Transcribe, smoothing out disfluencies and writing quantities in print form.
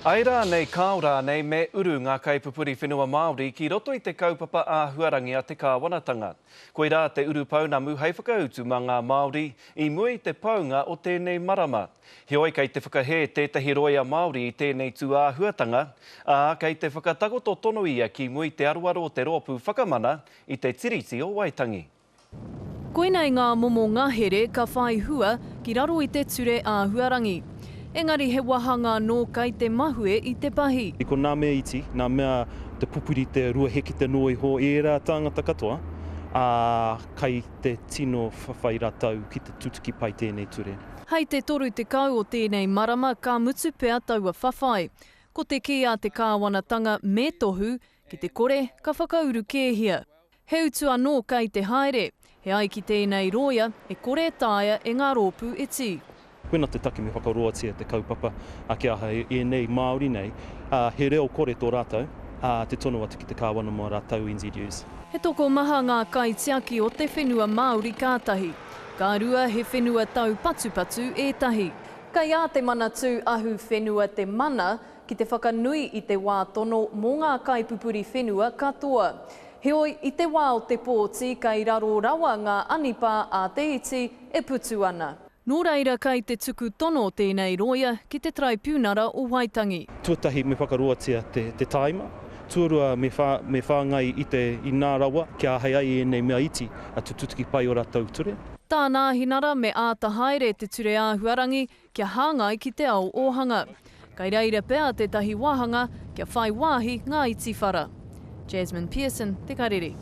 Āe rānei, kāo rānei me uru ngā kaipupuri whenua Māori ki roto i te kaupapa āhuarangi a te kāwanatanga. Koirā te urupounamu hei whakautu mā ngā Māori i mua i te paunga o tēnei marama. Heoi kei te whakahē tētahi rōia Māori i tēnei tūāhuatanga, ā, kei te whakatakoto tono ia ki mua i te aroaro o te Rōpū Whakamana i te Tiriti o Waitangi. Koinei ngā momo ngahere ka whai hua ki raro i te ture āhuarangi. Engari he wahanga anō kai te mahue i te pahi. Ko nā mea iti, nā mea te pupuri te ruahekita noa iho ērā tāngata katoa, ā, kai te tino whawhai rātou ki te tutuki pai tēnei ture. Hei te 30 o tēnei marama ka mutu pea taua whawhai. Ko te kī a te kāwanatanga me tohu, ki te kore ka whakauru kēhia. He utu anō kei te haere. He ai ki tēnei rōia, e kore e taea e ngā rōpū iti. Koina te take me whakaroatia te kaupapa kia aha ēnei Māori nei, he reo kore tō rātou, te tono atu ki te Kāwana mō ā rātou NZUs. He tokomaha ngā kaitiaki o te whenua Māori ka tahi. Ka rua he whenua taupatupatu ētahi. Kei a Te Manatū Ahu Whenua te mana ki te whakanui i te wā tono mō ngā kaipupuri whenua katoa. Heoi, i te wā o te pōti kei raro rawa ngā anipā a te iti e putu ana. Nō reira kei te tuku tono tēnei rōia ki te Taraipiunara o Waitangi. Tuatahi me whakaroatia te tāima, tuarua me whāngai i te i nā rawa kia āhei ai ēnei mea iti a tutuki pai o rātou ture. Tā Nāhinara me āta haere te ture āhuarangi kia hāngai ki te ao ōhanga. Kei reira pea tētahi wāhanga kia whai wāhi ngā iti whara. Jasmine Pearson, Te Karere.